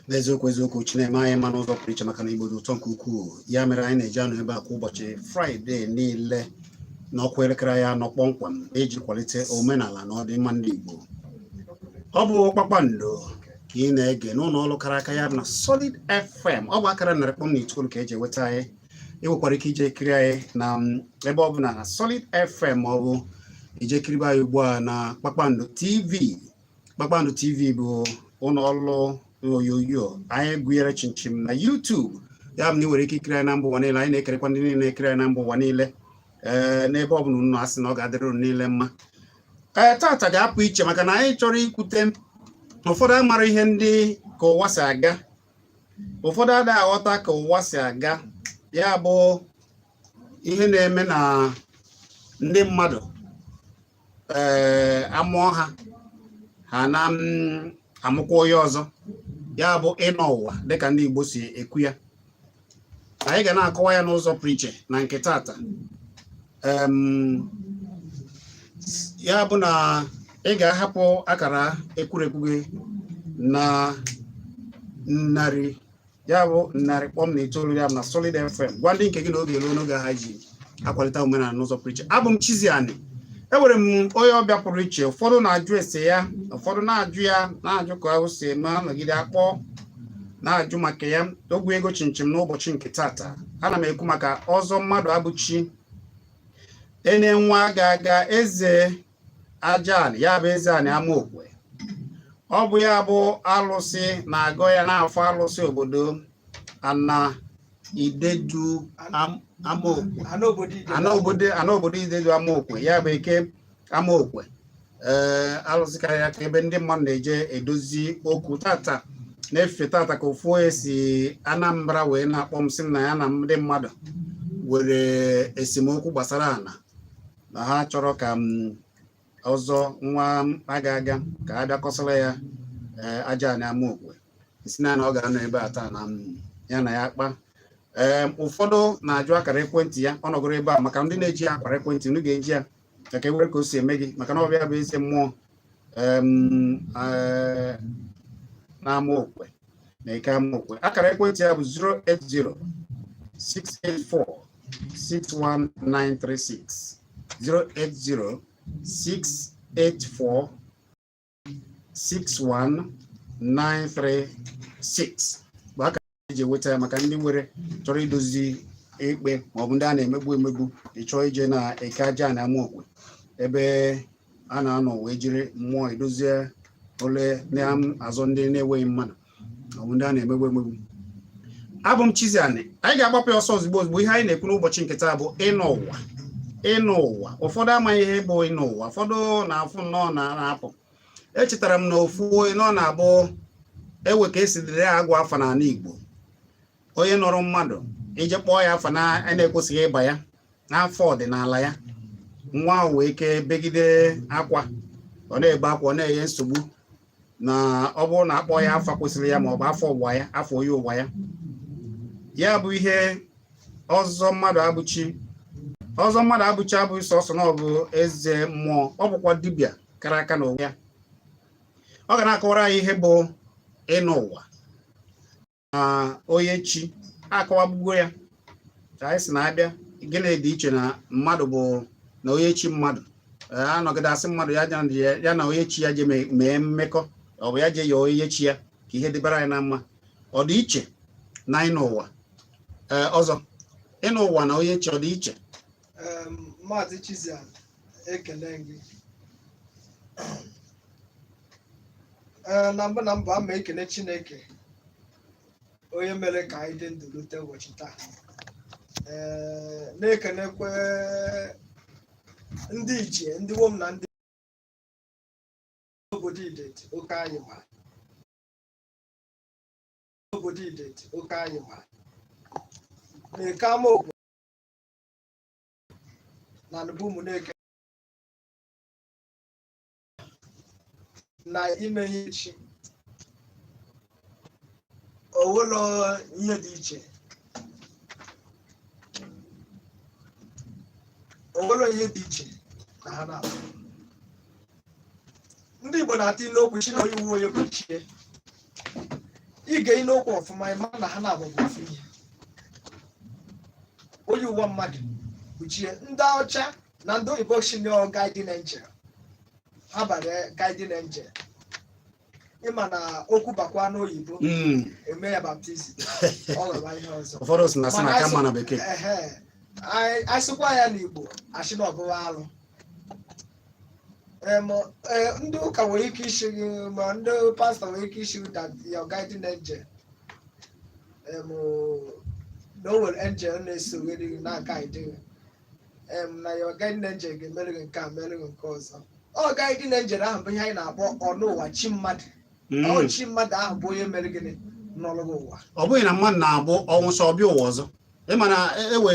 N'eziokwu, eziokwu, Chineke anyị mma n'ụzọ pụrụ iche, maka na Igbo dị ụtọ nke ukwuu. Ya mere anyị na-eji anọ ebe a kwa ụbọchị Fraịde niile n'ọkwa elekere ya anọ kpọmkwem iji kwalite omenala na ọdịmma ndị Igbo. Ọ bụ Kpakpando ka ị na-ege n'ụlọ ọrụ kara aka, ya bụ na Solid FM. Ọ bụ akara 100.9 ka eji enweta anyị. Ị nwekwara ike ije kiri anyị na ebe ọ bụla na Solid FM, ma ọ bụ ije kiribe anyị ugbu a na Kpakpando TV. Kpakpando TV bụ ụlọ ọrụ onyonyo anyị gụnyere chinchin na YouTube. Ya bụ na ị nwere ike ikiri anyị na mba ụwa niile. Anyị na-ekerekwa ndị niile na-ekiri anyị na mba ụwa niile, ee, n'ebe ọ bụla unu asị na ọ ga-adịrị unu niile mma. Ee, tata ga-apụ iche maka na anyị chọrọ ikwute ụfọdụ amara ihe ndị ka ụwa si aga, ụfọdụ adịghị aghọta ka ụwa si aga. Ya bụ ihe na-eme na ndị mmadụ, ee, amụọ ha, ha na amụkwa onye ọzọ, ya bụ ịnọ ụwa, dịka ndị Igbo si ekwu ya. Anyị ga na-akọwa ya n'ụzọ pụrụ iche na nke tata. Ya bụ na ị ga-ahapụ akara ekwurekwu gị na narị, ya bụ 100.9, ya bụ na Solid FM. Gwa ndị nke gị na oge eruo n'oge ha ji akwalite omenala n'ụzọ pụrụ iche. Abụ m Chiziani. Enwere m onye ọbịa pụrụ iche. Ụfọdụ na-ajụ ese ya, ụfọdụ na-ajụ ya, na-ajụ ka o si eme, anọgide akpọ na-ajụ maka ya. Ogwu ego chinchin n'ụbọchị nke tata, ana m ekwu maka Ọzọ Mmadụ Abụchi ene nwa ga-aga eze aja anị, ya bụ eze anị Amaokwe. Ọ bụ ya bụ alụsị na-agọ ya n'afọ alụsị obodo ana Idedu Amaokwe, ana obodo Idedu Amaokwe, ya bụ eke Amaokwe. Ee, alụsị karịa ka ebe ndị mmadụ na-eje edozi okwu. Tata na-efe tata ka ofu onye si Anambra wee na-akpọ m, sị m na ya na ndị mmadụ were esemokwu gbasara ana, na ha chọrọ ka m ọzọ nwa aga aga ka a bịakọsara ya aja anị Amaokwe. Si na ọ ga-anọ ebe a taa na ya na ya kpa. Ee, ụfọdụ na-ajụ akara ekwentị ya. Ọ nọgoro ebe a maka ndị na-eji akara ekwentị. Unu ga-eji ya ka e were ka o si eme gị, maka na ọbịa bụ eze mmụọ na Amaokwe na eke Amaokwe. Akara ekwentị ya bụ 080 684 61936, 080 684 61936 bụ akara eji enweta ya, maka ndị nwere chọrọ idozi ikpe maọbụ ndị a na-emegbu emegbu. Ị chọọ ije na eke aja na Amaokwe, ebe a na-anọ wee jiri mmụọ edozie ole na-azọ ndị na-enweghị mmadụ maọbụ ndị a na-emegbu emegbu. Abụ m Chiziani. Anyị ga-agbapụ ya ọsọ ozugbo ozugbo. Ihe anyị na-ekwu n'ụbọchị nke taa bụ ịnọ ụwa. Ịnọ ụwa, ụfọdụ amaghị ihe bụ ịnọ ụwa. Ụfọdụ na-afụ nnọọ na na-apụ. Echetara m na ofu onye nọ na-abụ ewe ka esi dịrị agụ afa n'ala Igbo. Onye nọrọ mmadụ ije kpọọ ya afa na-ekwesịghị ịba ya n'afọ ọdịnala ya, nwa ahụ wee ike begide akwa, ọ na-ebe akwa, ọ na-enye nsogbu, na ọ bụrụ na akpọ ya afa kwesịrị ya, ma ọ bụ afọ ụwa ya, afọ onye ụwa ya. Ya bụ ihe Ọzọ Mmadụ Abụchi. Ọzọ Mmadụ Abụchi abụghị sọsọ na ọ bụ eze mmụọ, ọ bụkwa dibịa kara aka n'onwe ya. Ọ ga na-akọwara anyị ihe bụ ịnọ ụwa na onye chi. Akọwagbugo ya ka anyị si na-abịa. Gịnị dị iche na mmadụ bụ na onye chi mmadụ? Anọgide asị mmadụ ya na onye chi ya je mee mmekọ, ọ bụ ya je ya onye chi ya ka ihe dịbara anyị na mma. Ọ dị iche na ịnọ ụwa? Ee, ọzọ, ịnọ ụwa na onye chi, ọ dị iche? Maazị Chizian, ekele gị. Ee, na mbụ na mbụ, ama ekele Chineke onye mere ka anyị dị ndụ rute ụbọchị taa. Ee, Na-ekenekwe ndị ichie, ndị wom na ndị obodo Ideti oke anyị ma obodo Ideti oke anyị ma na-eke Amaokwe na nụbụ Ụmụneke na ime ihe echi owolo ihe dị iche, owolo ihe dị iche na ha na-abụ. Ndị Igbo na-atụ ilu okwu sị na onye uwe onye bụ chie. Ige ilu okwu ọfụma, ịma na ha na-abụ bụ ofu ihe. Onye ụwa mmadụ bụ chie. Ndị ọcha na ndị oyibo sị na guardian angel, ha bara guardian angel. Ịma na okwu bakwa n'oyibo, eme ya baptism, ọ ghọrọ ihe ọzọ. Ụfọdụ sị na sị na aka mma na bekee. Ehe, asịkwa ya n'Igbo, asị na ọ bụwa alụ. Ndị ụka nwere ike isi gị, ma ndị pastọ nwere ike isi gị that your guiding angel, na o nwere angel na-esoghere gị na-aguide gị, na your guiding angel ga-emere gị nke a, mere gị nke ọzọ. Ọ guiding angel ahụ bụ ihe anyị na-akpọ ọnụ ụwa, chi mmadụ. Ọ chi mmadụ ahụ bụ onye mere gịnị n'ọlụ gị ụwa. Ọ bụghị na mmadụ na-abụ ọnwụ sọ ọbịa ụwa ọzọ. Ịma na ewe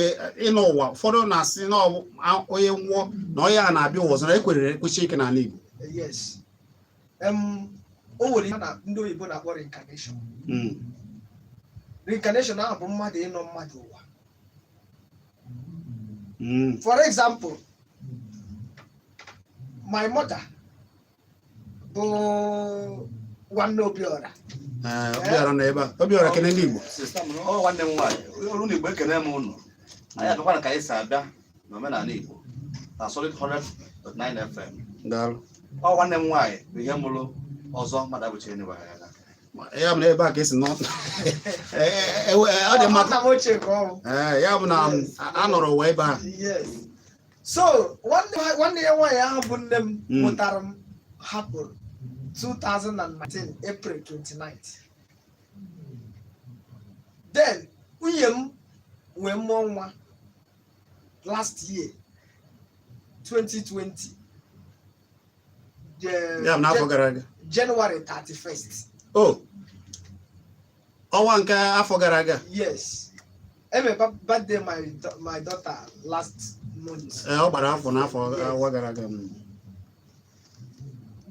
ịnọ ụwa, ụfọdụ na-asị na ọ bụ onye nwụọ na onye a na-abịa ụwa ọzọ, na ekwerere ekwesị ike n'ala Igbo. Yes, o nwere ihe na ndị oyibo na-akpọ reincarnation. Reincarnation ahụ bụ mmadụ ịnọ mmadụ ụwa. For example, my mother bụ nwanne Obiora. Ee, Obiora nọ ebe a. Obiora, kene ndị Igbo. Sister m, ọ nwanne m nwaanyị. Olu na Igbo, ekene m ụnụ. Anyị abịakwana ka anyị si abịa n'omenala Igbo na Solid 100.9 FM. Daalụ. Ọ nwanne m nwaanyị bụ ihe mụrụ ọzọ mmadụ abụchi enyi ya. Ya bụ na ebe a ka esi nọ. Ee, ọ dị mma. Nna m ochie ka ọ bụ. Ee, ya bụ na a nọrọ ụwa ebe a. Yes, so nwanne ya nwaanyị ahụ bụ nne m mụtara m hapụrụ 2019 April 29th. Then nwunye m wee mụọ nwa last year, 2020. Ya bụ n'afọ gara aga. January 31st. O ọnwa nke afọ gara aga. Yes, eme birthday my daughter last month. Ee, ọ gbara afọ n'afọ ọnwa gara aga.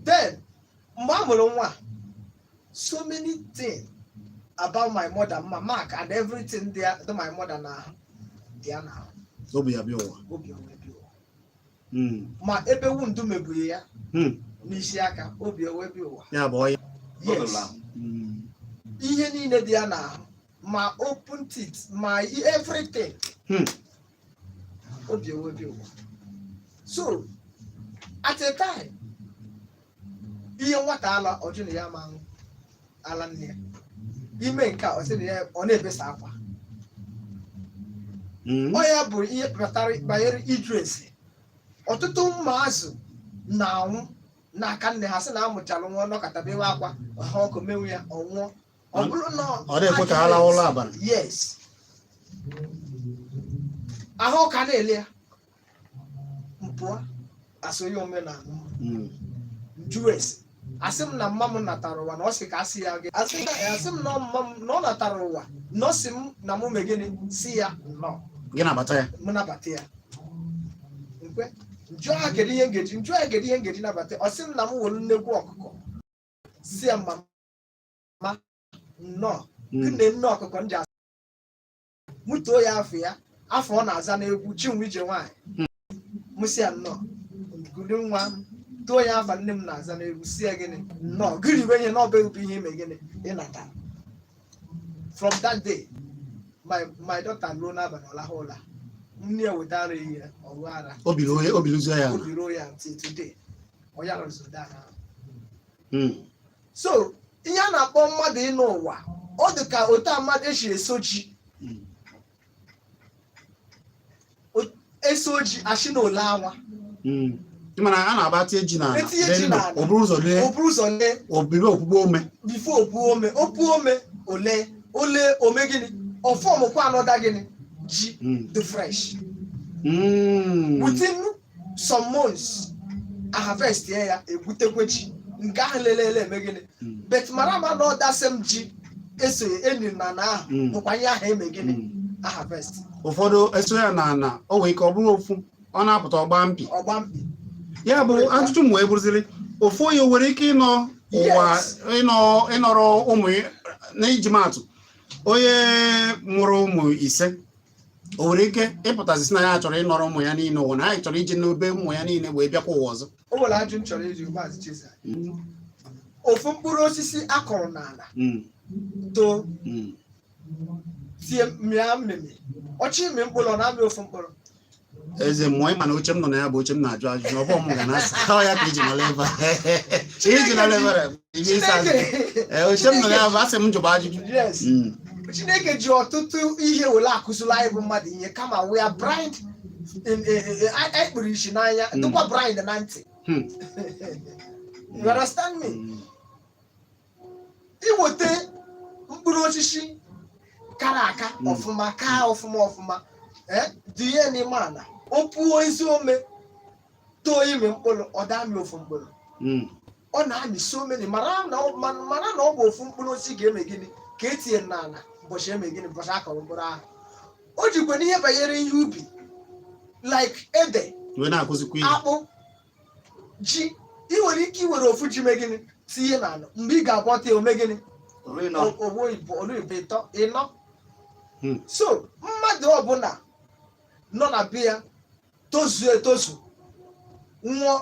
Then mgbe a mụrụ nwa, so many things about my mother, ma mark and everything dị dị my mother na dị ya na Obi ya bịa ụwa. Obi onwe bi ụwa. Ma ebe wound mebiri ya n'isi aka, obi onwe bi ụwa. Ya bụ ọya. Yes. Ihe niile dị ya n'ahụ, ma open teeth, ma everything, obi onwe bi ụwa. So at a time, ihe nwata ala ọjụ na ya ma aṅụ ala nne ya, ime nke a, ọ sị na ya ọ na-ebesa akwa. Ọ ya bụ ihe kpatara banyere ịjụ ese. Ọtụtụ ụmụazụ na-anwụ n'aka nne ha, sị na amụchara nwa, ọnọkọta bewe akwa, ha ọkụ menwu ya, ọ nwụọ. Ọ bụrụ na Ọ na-ekwe ka ha lawa ụlọ abalị. Yes, ahụ ọka na-ele ya mpụọ asị onye omenala. Njụ ese, asị m na mma m natara ụwa, na ọ sị ka asị ya gị, asị m na mma m na ọ natara ụwa, na ọ sị m na mụ mee gịnị, si ya nnọọ. Gị nabata ya. Mụ nabata ya. Nkwe njụọ ha kedu ihe ngeji, njụọ ya kedu ihe ngeji nabata ya. Ọ sị m na m were nnekwu ọkụkọ, si ya mma ma nnọọ. Nne nne ọkụkọ m ji asị mụ too ya afọ ya, afọ ọ na-aza n'egwu Chinwe ije nwaanyị. Mụ si ya nnọọ, gụrụ nwa m too ya afa nne m na-aza n'egwu, si ya gịnị, nnọọ, gịrịbe ihe n'ọba egwu, ihe ime gịnị ịnata. From that day, my daughter ruo n'abalị, ọ lahụ ụla, nne ya wetara ihe ọṅụ ara. Obi ruzie ya ala. Obi ruo ya. Until today, ọ ya rụzụda ahụ. So ihe a na-akpọ mmadụ ịnụ ụwa, ọ dị ka otu a mmadụ esi eso ji. Eso ji, achị na ole anwa. Mana a na-agba tie ji n'ala. Etinye ji lee ndụ, n'ala. O buru ụzọ lee. O buru ụzọ lee. Obibi okpukpe ome. Before opuo ome, opuo ome, ole ole ome gịnị, ọfọm kwa anọda gịnị. Ji Mm. dị fresh. Within some months, a harvest ya, egbutekwe ji nke ahụ lelele eme gịnị? But mara ama na ọ same ji eso enyi na na ahụ bụkwa ihe ahụ eme gịnị? A harvest. Ụfọdụ eso ya na ana, o nwere ike ọ bụrụ ofu, ọ na-apụta ọgba mpi. Ọgba mkpi. Ya bụ ajụjụ m wee bụrụziri, ofu onye nwere ike ịnọ ụwa ịnọ ịnọrọ ụmụ na iji maatụ, onye mụrụ ụmụ 5, o nwere ike ịpụtazi sị na ya chọrọ ịnọrọ ụmụ ya niile ụwa, na ya chọrọ iji n'obe ụmụ ya niile wee bịakwa ụwa ọzọ? O nwere ajụ m chọrọ ịjụ, Maazị Chiza. Ofu mkpụrụ osisi akọrọ n'ala too, tie mịa mmịmị, ọchị ịmị mkpụrụ, ọ na-amị ofu mkpụrụ? Eze mmụọ, ịma na oche m nọ na ya bụ oche m na-ajụ ajụjụ. Ọ bụ m ga na-asa ọ ya ka iji nọrọ ebe a, iji nọrọ ebe a iji ịsa azụ. Chineke Ee, oche m nọ na ya bụ asị m jụba ajụjụ. Yes. Chineke ji ọtụtụ ihe were akụziri anyị bụ mmadụ ihe, kama we are blind anyị kpuru isi n'anya, dịkwa blind na ntị. You understand me? Iweta mkpụrụ osisi kara aka ọfụma, kaa ọfụma ọfụma, dị ihe n'ime ala, o puo ezi ome, too ime mkpụrụ, ọ da-amị ofu mkpụrụ? Ọ na-amị so many. Mara na ọ bụ ofu mkpụrụ osisi ga-eme gịnị ka etinye n'ala ụbọchị eme gịnị, ụbọchị akọrọ mkpụrụ ahụ. O jikwa n'ihe banyere ihe ubi like ede, wee na-akụzikwa ihe. Akpụ, ji, ị nwere ike iwere ofu ji mee gịnị, tinye n'ala, mgbe ị ga-agbọta ya, ome gịnị? Olu ịnọ. Owo ibo, olu ibo ịtọ, ịnọ. So mmadụ ọbụla nọ na be ya tozuo etozu, nwụọ,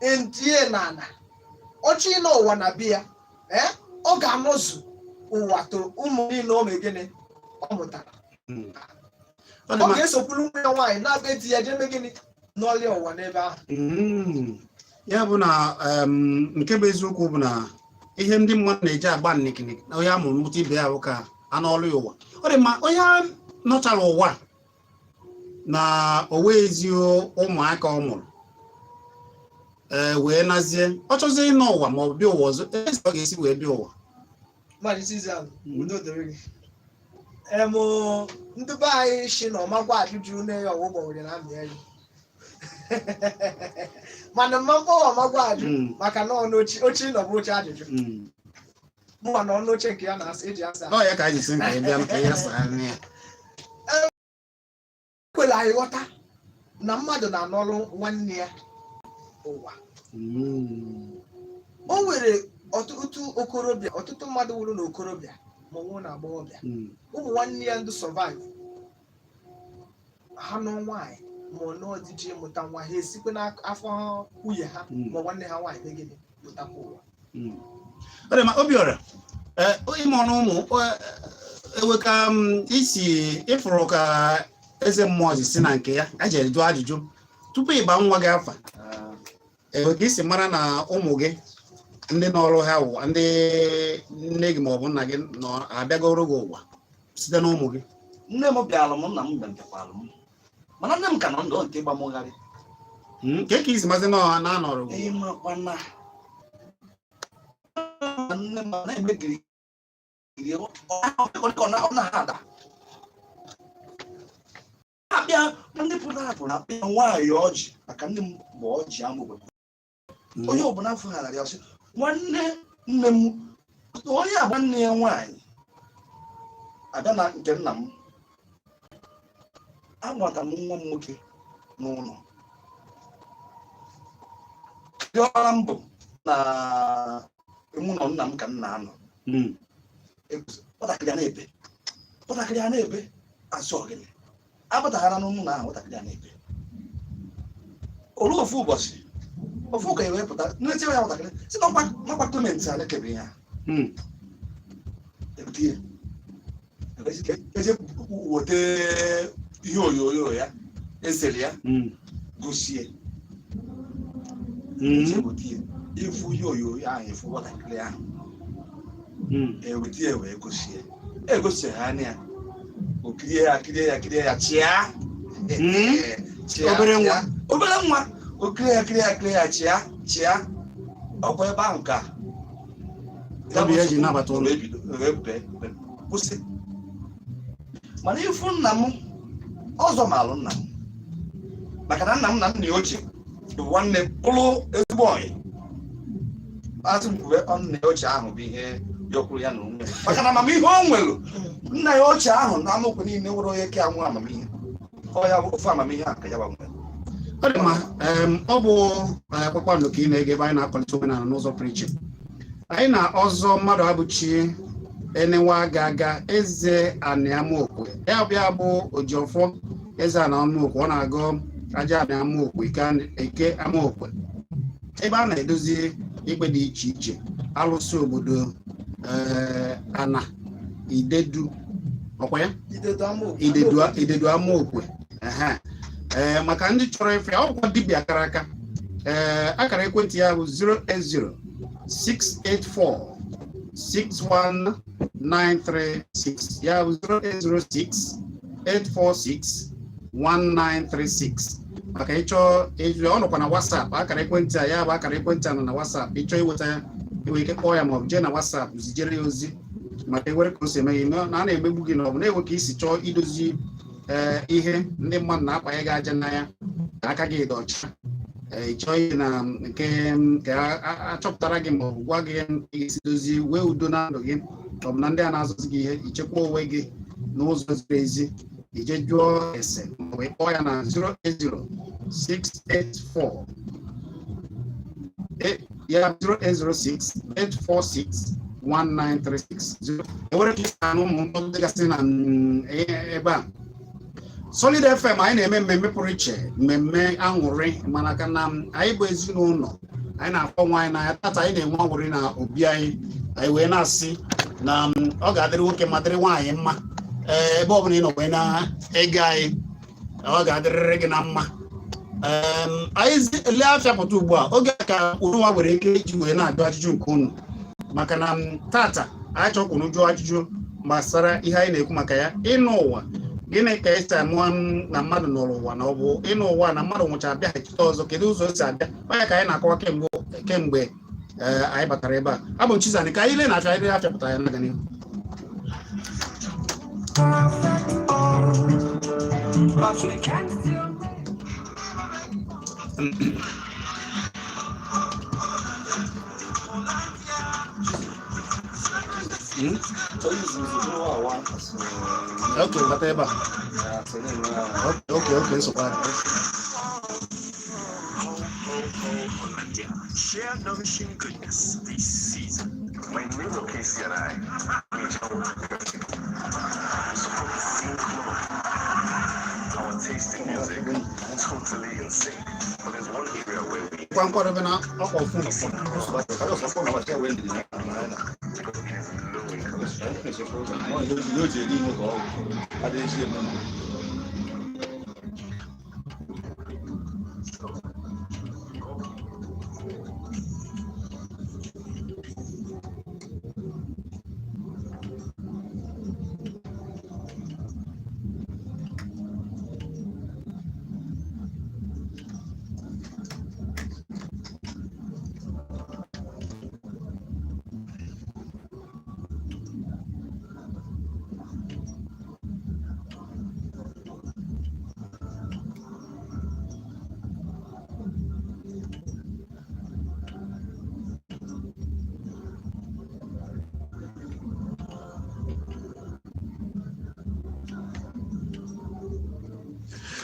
entinye n'ala, ọchị ịnọ ụwa na be ya, ee, ọ ga-anọzu ụwa to ụmụ niile o mee gịnị, ọ mụtara. Ọ dị Ọ mma. ga-esokwuru nwa ya nwaanyị na-abịa di ya jee mee gịnị, n'ọlịa ụwa n'ebe ahụ. Ya bụ na nke bụ eziokwu bụ na ihe ndị mmadụ na-eji agba nnikiniki na onye amụrụ mmụta ibe ya bụ ka a n'ọlụ ya ụwa. Ọ dị mma, onye nọchara ụwa na o ezi ụmụaka ọ mụrụ, ee, wee nazie, ọ chọzie ịnọ ụwa ma ọ bụ bịa ụwa ọzọ, ezi ọ ga-esi wee bịa ụwa? Maazị Chizzy, udo dịrị gị. Ndị be anyị si na ọmakwa ajụjụ na ya ọwụgbọ nwere na amị elu, mana mma mkpọwa ọmakwa ajụ maka na ọnụ oche oche ịnọ bụ oche ajụjụ. Mụnwa na ọnụ oche nke ya na-asa eji asa. Ọ ya ka anyị ji sị ka ị bịa ka ya saa ya. Kwere anyị ghọta na mmadụ na-anọrụ nwanne ya ụwa. O nwere ọtụtụ okorobịa, ọtụtụ mmadụ wụrụ na okorobịa ma ọ nwụrụ na agbọghọbịa, ụmụ nwanne ya ndị survive ha nọ nwaanyị ma ọ nọọ dị ji mụta nwa, ha esikwa n'afọ nwunye ha ma nwanne ha nwaanyị mee gịnị, pụtakwa ụwa. Ọ dị mma, Obiọra. Ee, ịmụ ọnụ ụmụ ewe ka m isi ịfụrụ ka eze mmụọ ji si na nke ya a jere jụọ ajụjụ tupu ịgba nwa gị afa, ewe ka isi mara na ụmụ gị ndị nọrọ ha ụwa, ndị nne gị ma ọ bụ nna gị nọ abịagoro gị ụwa site na ụmụ gị? Nne m bịalụ m, nna m bịakwalụ m, mana nne m ka nọ ndụ nke ịgba m gharị. Ka ka isi mazi na na anọrọ gị ụwa? Ịmakwana nne m na-eme girigiri, ọ na ha ada abịa ndị pụrụ apụ na abịa nwaanyị ọjị, maka nne m bụ ọjị ama obodo. Onye ọbụla fụghara ya, ọsị nwanne nne m, onye a bụ nwanne ya nwaanyị abịa na nke nna m. Amụtara m nwa m nwoke n'ụlọ, diọkpara m bụ na ụlọ nna m ka m na-anọ. Nwatakịrị a na-ebe, nwatakịrị a na-ebe, asị ọgịnị apụtaghara n'ụlọ ahụ, nwatakịrị a na-ebe. Oru ofu ụbọchị, ofu ụka wee pụta n'eche ya, nwatakịrị si n'ọkwa Clement a na-ekebe ya. Ebute ya, eje weta ihe onyonyo ya esere ya, gosie. Eje weta ya, ịfụ ihe onyonyo ahụ, ịfụ nwatakịrị ahụ. Eweta ya wee gosie, egosie ha anya ya, o kirie ya, kirie ya, kirie ya, chịa. Chịa. Obere nwa. Chịa. Obere nwa, o kirie ya, kirie ya, kirie ya, chịa, chịa. Ọkwa ebe ahụ ka Obi ya ji nabata ụlọ. Wee bido wee bee, kwụsị. Mana ịfụ nna m Ọzọ maalụ nna m, maka na nna m na nna ya ochie bụ nwanne, bụrụ ezigbo ọyị. Asị m kwube, ọ nna ya ochie ahụ bụ ihe yọkwuru ya na onwe ya, maka na amamihe o nwere, nna ya ochie ahụ na amaokwu niile nwere onye ke anwụ amamihe. Ọ ya bụ ofu amamihe a ka ya gbanwere. Ọ dị mma. Ọ bụ Kpakpando ka ị na-ege, ebe anyị na-akwalite omenala n'ụzọ pụrụ iche. Anyị na Ọzọ Mmadụ Abụchi Enewa aga aga, eze Anị Amaokwe, ya bịa bụ Ojiọfọ, eze Anị Amaokwe. Ọ na-agọ aja Anị Amaokwe, Eke Amaokwe, ebe a na-edozi ikpe dị iche iche, alụsị obodo, ana Idedu, ọkwa ya? Idedu Amaokwe. Idedu, Idedu Amaokwe. Ehe. Ee, maka ndị chọrọ ife ya, ọ bụkwa dibịa kara aka. Ee, akara ekwentị ya bụ 080 684 61936, ya bụ 0806 846 1936, maka ịchọ ịjụ. Ọ nọkwa na WhatsApp. Akara ekwentị a, ya bụ akara ekwentị a nọ na WhatsApp. Ịchọ iweta ya, enwere ike kpọọ ya maọbụ jee na WhatsApp zijere ya ozi, maka ewere ka o si eme gị na a na-emegbu gị, na ọ bụ na-enwe ka isi chọọ idozi ee ihe ndị mmadụ na-akpanye gị aja n'anya, ka aka gị dị ọcha. Ee, ị chọọ ihe na nke ka achọpụtara gị ma ọ bụ gwa gị ka ị ga-esi dozie wee udo na ndụ gị, ọ bụ na ndị a na-azụzi gị ihe, ichekwa onwe gị n'ụzọ ziri ezi, ije jụọ ese ma ọ bụ ịkpọọ ya na 080 684 ya 0806 846 1936. Enwere ka isi anụ ụmụ mkpọtụ dịgasị na ebe a, Solid FM. Anyị na-eme mmemme pụrụ iche, mmemme aṅụrị, mana ka na anyị bụ ezinụlọ, anyị na-afọ nwa anyị n'anya. Tata anyị na-enwe aṅụrị na obi anyị. Anyị wee na-asị na ọ ga-adịrị nwoke ma dịrị nwaanyị mma. Ee, ebe ọ bụla ị nọ wee na-ege anyị, ọ ga-adịrịrị gị na mma. Anyị lee afịa pụta ugbu a, oge a ka unu nwa nwere ike iji wee na-ajụ ajụjụ nke unu, maka na tata anyị chọrọ ka unu jụọ ajụjụ gbasara ihe anyị na-ekwu maka ya, ịnụ ụwa. Gịnị ka esi amụọ na mmadụ nọrọ ụwa, na ọ bụ ịnụ ụwa na mmadụ nwụcha abịaghachite ọzọ? Kedu ụzọ o si abịa? Onye ka anyị na-akọwa kemgbe ee, anyị batara ebe a. Abụ m Chizani. Ka anyị lee na afịa, anyị lee afịa pụtara ya n'aga n'ihu. But we can still Ok, bata ebe a. Ok, nsogbu adị. Ho, ho, ho, Hollandia. Share nourishing goodness this season. My neighbor Casey and I, we gel perfectly. We support the same club. Our taste in music, totally in sync. But there's one area where we Kwa nkwadobe na ọkwa ofu. Because it is low in cholesterol. Yóò jẹ ní ìwọ̀n kan adé ṣe mọ́.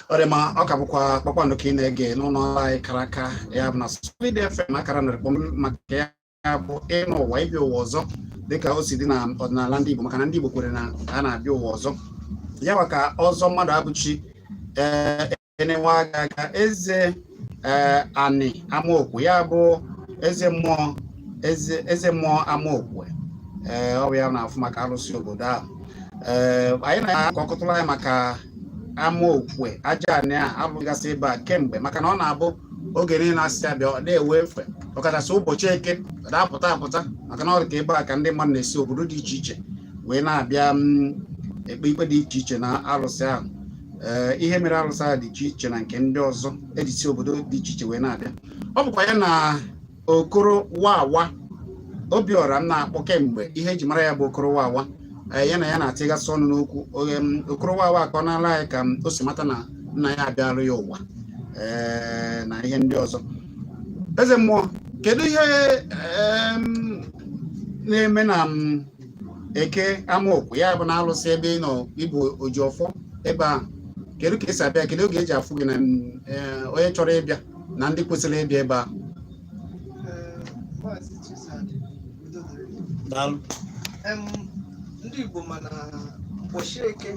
Ọ dị ma, ọ ka bụkwa Kpakpando ka ị na-ege n'ụlọ ọrụ anyị kara aka, ya bụ na Solid FM, akara narị maka ya bụ ịnụ ụwa, ịbịa ụwa ọzọ, dịka o si dị na ọdịnala ndị Igbo, maka na ndị Igbo kwere na a na-abịa ụwa ọzọ. Ya maka Ọzọ Mmadụ Abụchi, ee, enewa aga aga, eze, ee, Anị Amaokwe, ya bụ eze mmụọ, eze mmụọ Amaokwe. Ee, ọ bụ ya na-afụ maka arụsị obodo ahụ. Ee, anyị na-akọkọtụrụ anyị maka Amaokwe, aja anị a alụgasị ebe a kemgbe, maka na ọ na-abụ oge niile asị abịa, ọ na-ewe efe, ọkachasị ụbọchị Eke, ọ na-apụta apụta, maka na ọ dị ka ebe a ka ndị mmadụ na-esi obodo dị iche iche wee na-abịa ekpe ikpe dị iche iche na arụsị ahụ. Ee, ihe mere arụsị ahụ dị iche iche na nke ndị ọzọ ejisi obodo dị iche iche wee na-abịa, ọ bụkwa ya na Okoro Wawa Obiọra m na-akpọ kemgbe. Ihe eji mara ya bụ Okoro Wawa. Ya na ya na-atịgasị ọnụ n'okwu. Okorowawa akọ n'ala anyị ka o si mata na nna ya abịalụ ya ụwa, ee, na ihe ndị ọzọ. Eze mmụọ, kedu ihe na-eme na Eke Amaokwe, ya bụ na alụsị ebe ị nọ, ịbụ ojiọfọ ebe ahụ? Kedu ka esi abịa? Kedu oge eji afụ gị na onye chọrọ ịbịa na ndị kwesịrị ịbịa ebe ahụ? Ee, Maazị Chizzy, udo dịrị gị. Daalụ. Ndị Igbo, mana ụbọchị Eke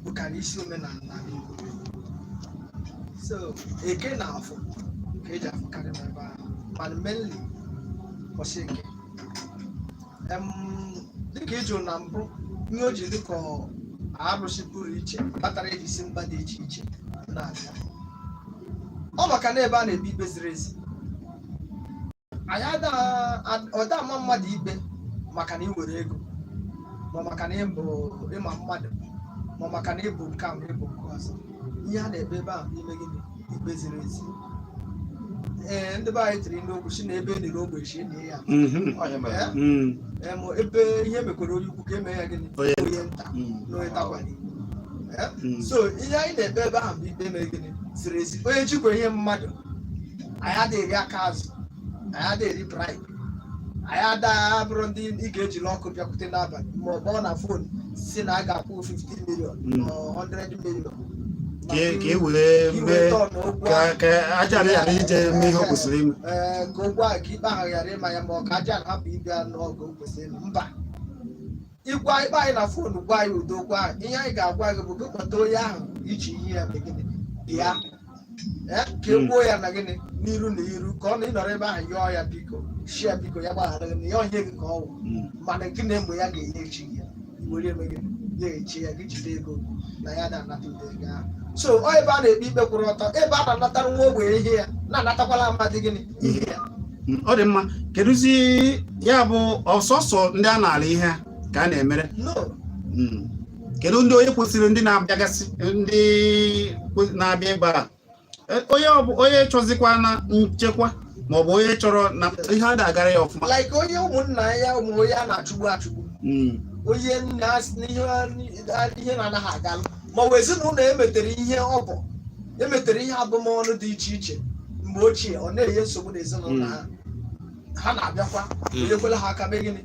bụkarị isi omenala n'ala Igbo, so Eke na Afọ ka eji afụkarị m ebe ahụ, mana mainly ụbọchị Eke. Dịka ịjụ na mbụ, ihe o ji dịka arụsị pụrụ iche kpatara eji si mba dị iche iche na-abịa, ọ maka na ebe a na-ekpe ikpe ziri ezi. Anyị ọda ama mmadụ ikpe maka na ị were ego, ma maka na ịbụ ịma mmadụ, ma maka na ịbụ nke a, ma ịbụ nke ọzọ. Ihe a na-ekpe ebe ahụ n'ime gịnị? Ikpe ziri ezi. Ee, ndị be anyị tiri n'okwu si na ebe eniri ogbe shi na ya. Onye mere? Ee? Ebe ihe mekwara onye ukwu ka eme ya gịnị? Onye onye nta na onye takwara. Ee? So ihe anyị na-ekpe ebe ahụ bụ ikpe mere gịnị? Ziri ezi. Onye jikwa ihe mmadụ, anyị adịghị eri aka azụ, anyị adịghị eri bribe, anyị ada bụrụ ndị ị ga-ejiri ọkụ bịakwute n'abalị ma ọ kpọọ na phone si na a ga-akwụ 50 million ma 100 million. Ka e wee ka i wee mee tọọ n'okwu ka ahụ. Ka aja ghara ije mee ihe o kwesịrị ime. Ee, ka okwu ahụ, ka ikpe ahụ ghara ịma ya, ma ọ ka aja hapụ ịbịa n'oge o kwesịrị ịnọ. Mba, ịgwa ikpe anyị na phone, gwa anyị udo okwu ahụ, ihe anyị ga-agwa gị bụ gị kpọta onye ahụ iji ihe ya mee gịnị? Bịa. Ee, ka e gbuo ya na gịnị? N'iru na iru, ka ọ na ịnọrọ ebe ahụ yọọ ya biko, shi ya biko, ya gbaghara gị na ya onye gị ka ọ wụ. Mana gị na-egbe ya ga-enye echi gị ya were eme gịnị? Ya echi ya gị jide ego na ya na-anata ụdị ego ahụ. So ọ ebe a na-ekpe ikpe kwụrụ ọtọ, ebe a na-anatara nwa ogbenye ihe ya, na-anatakwala amadị gịnị? Ihe ya. Ọ dị mma. Kedụzi ya bụ ọsọsọ ndị a na-ala ihe ka a na-emere? No. Kedu ndị onye kwesịrị, ndị na-abịagasị, ndị na-abịa ebe a? Onye onye chọzikwa na nchekwa, maọbụ onye chọrọ na ihe a na-agara ya ọfụma? Like onye ụmụnna ya, ụmụ onye a na-achụgbu achụgbu, onye nna n'ihe ihe na-anaghị agalụ, ma ọ bụ ezinụlọ emetere ihe, ọ bụ emetere ihe abụmọnụ dị iche iche mgbe ochie, ọ na-enye nsogbu n'ezinụlọ ha, ha na-abịakwa enyekwela ha aka mee gịnị?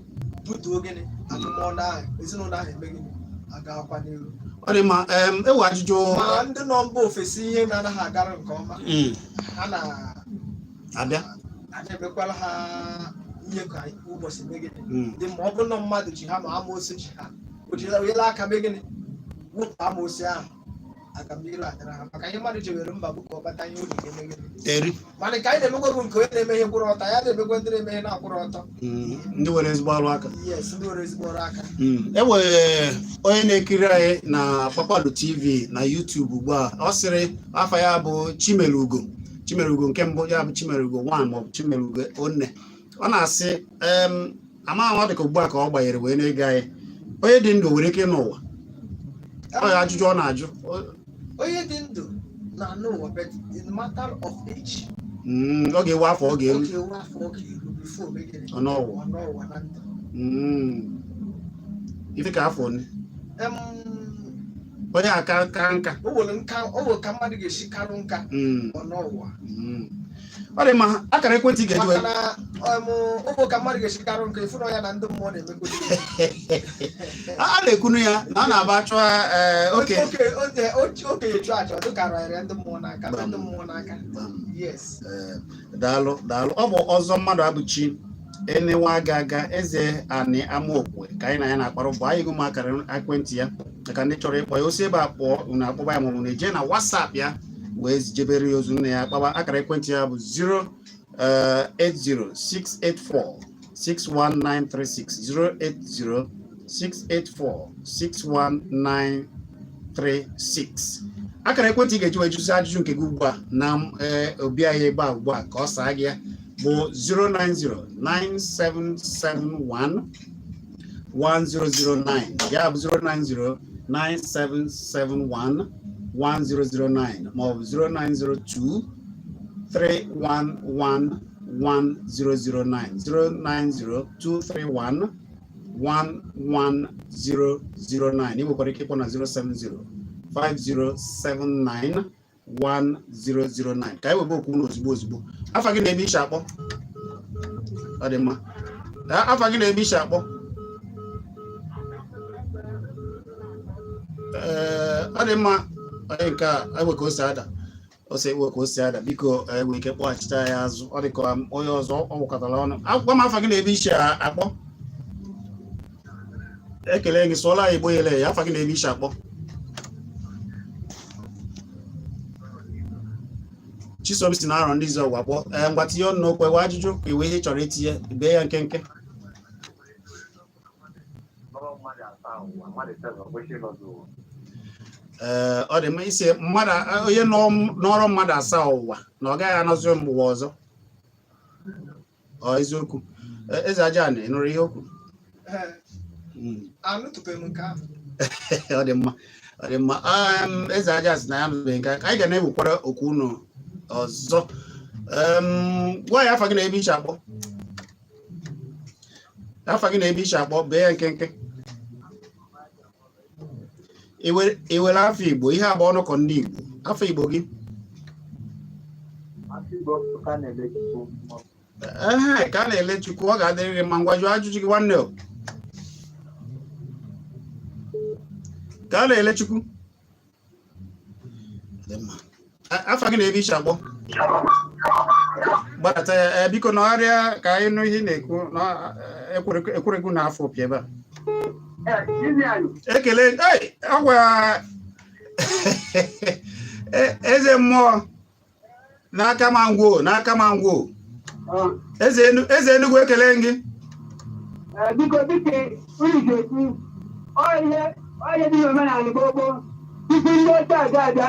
Butuo gịnị? Abụmọnụ ahụ. Ezinụlọ ahụ eme gịnị? Agakwa n'ihu. Ọ dị mma. Ewe ajụjụ. Ma ndị nọ mba ofesi, ihe na-anaghị agara nke ọma, ha na abịa. A na-emekwara ha ihe ka ụbọchị mee gịnị? Dị ma ọ bụrụ na mmadụ ji ha, ma amoosu ji ha, o jiri onyela aka mee gịnị? Wụpụ amoosu ahụ, agamnihu adịra ha, maka ihe mmadụ jewere mba bụ ka ọ kpata ihe o ji ga-eme gịnị? Eri. Mana nke anyị na-emekwa bụ nke onye na-eme ihe kwụrụ ọtọ ya na-emekwa, ndị na-eme ihe na-akwụrụ ọtọ. Ndị nwere ezigbo ọrụ aka. Yes, ndị nwere ezigbo ọrụ aka. E nwere onye na-ekiri anyị na Kpakpando TV na YouTube ugbu a. Ọ sịrị afa ya bụ Chimelugo, Chimelugo nke mbụ, ya bụ Chimelugo 1 maọbụ Chimelugo onne. Ọ na-asị ama ọ dịka ugbu a ka ọ gbanyere wee na-ege anyị, onye dị ndụ nwere ike ịnụ ụwa? Ọ ya ajụjụ ọ na-ajụ. Onye dị ndụ na-anụ ụwa, but in matter of age. Ọ ga-ewe afọ ọ ga-eru. Ọ ga-ewe afọ ọ ga-eru before o megịnị? Ọ n'ụwa. Ọ n'ụwa na ndụ. Ife ka afọ one onye aka ka nka? O nwere nka, o nwere ka mmadụ ga-esi karụ nka, ọ n'ụwa. Ọ dị mma. Akara ekwentị ị ga-eji maka wee na o nwere ka mmadụ ga-esi karụ nka, ịfụ na ya na ndị mmụọ na-emekọ. A na-ekwunu ya na ọ na-aba chụọ, ee, oke. Okenye chụọ aja, ọ dịka ya ndị mmụọ n'aka, ndị mmụọ n'aka. Yes. Ee, daalụ, daalụ. Ọ bụ ọzọ mmadụ abụchi enewa aga aga eze anị Amaokwe ka anyị na ya na-akparụ bụ anyị. Gụ m akara ekwentị ya maka ndị chọrọ ịkpọ ya. Osi ebe a kpọọ, unu akpọba ya, maọbụ na eje na WhatsApp ya wee jebere ya ozu nna ya kpaba. Akara ekwentị ya bụ 08068461936, 08068461936. Akara ekwentị ị ga-eji wee jụzi ajụjụ nke gị ugbu a na obi anyị ebe a ugbu a ka ọ saa gị ya bụ 0909771 1009, ya bụ 0909771 1009, maọbụ 0902 311 1009, 090231 11009. Ị nwekwara ike ịkpọ na 070 5079 1009 ka anyị webe okwu unu ozugbo ozugbo. Afa gị na ebe i si akpọ? Ọ dị mma. Afa gị na ebe i si akpọ? Ee, ọ dị mma. Onye nke a ewe ka o si ada, o si ewe ka o si ada. Biko, enwe ike kpọghachite ya azụ. Ọ dị ka onye ọzọ ọ wụkọtara ọnụ. Gwa m afa gị na ebe i si akpọ. Ekele gị, sụọla anyị Igbo yele ya. Afa gị na ebe i si akpọ? Chisom si na Arọndịzuọgụ akpọ. Ee, ngwa, tinye ọnụ n'okwu, ewe ajụjụ ka iwe ihe ị chọrọ itinye, bee ya nkenke. Ee, ọ dị mma. Isi mmadụ onye nọrọ mmadụ asaa ụwa na ọ gaghị anọzi ụwa ọzọ, ọ eziokwu? Eze Aja, ị nụrụ ihe o kwuru? Anụtụbeghị m nke ahụ. Ọ dị mma, ọ dị mma. Eze Aja sị na ya anụbeghị nke a. Anyị ga na-ewekwara okwu unu ọzọ. Gwa ya afa gị na ebe i si akpọ. Afa gị na ebe i si akpọ, bee ya nkenke. I were afa Igbo, ihe a bụ ọnụkọ ndị Igbo. Afa Igbo gị? Ehe, ka a na-ele Chukwu, ọ ga-adịrịrị mma. Ngwa, jụọ ajụjụ gị, nwanne. O ka a na-ele Chukwu. Dị mma. Afa gị na ebe i si akpọ? Gbadata ya. Ee, biko nọgharịa ka anyị nụ ihe ị na-ekwu. Na ekwerekwu na afọ opi ebe a. Ekele. Ei, ọgwa eze mmụọ n'aka ma ngwo, n'aka ma ngwo. Eze Enugwu, ekele gị. Biko, dịka unu ga-ekwu, ọ ihe dị n'omenala gboo gboo tupu ndị ọcha abịa abịa,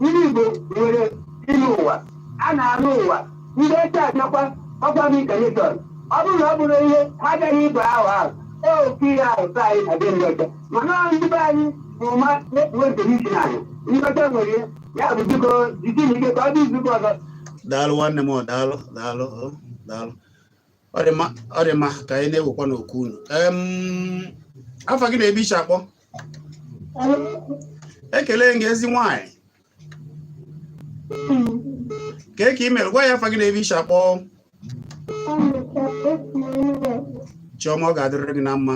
ndị Igbo nwere ịlụ ụwa, a na-alụ ụwa. Ndị ọcha abịakwa, ọkwa m incarnation. Ọ bụrụ na ọ bụrụ ihe ha agaghị ịbụ ahụ ahụ ofu ihe ahụ be anyị na be ndị ọcha, mana ọ ndị be anyị bụ ụma na-ekpuwe nke isi n'ala ndị ọcha nwere ya. Ya bụ, biko, jisi n'ike ka ọ dị izuụka ọzọ. Daalụ, nwanne m. Daalụ, daalụ, ọ, daalụ. Ọ dị mma, ọ dị mma. Ka anyị na-ewekwa n'okwu unu. Afa gị na ebe i si akpọ? Ekele gị, ezi nwanyị. Kee ka ị mere? Gwa ya afa gị na ebe i si akpọ. Chiọma, ọ ga-adịrịrị gị na mma.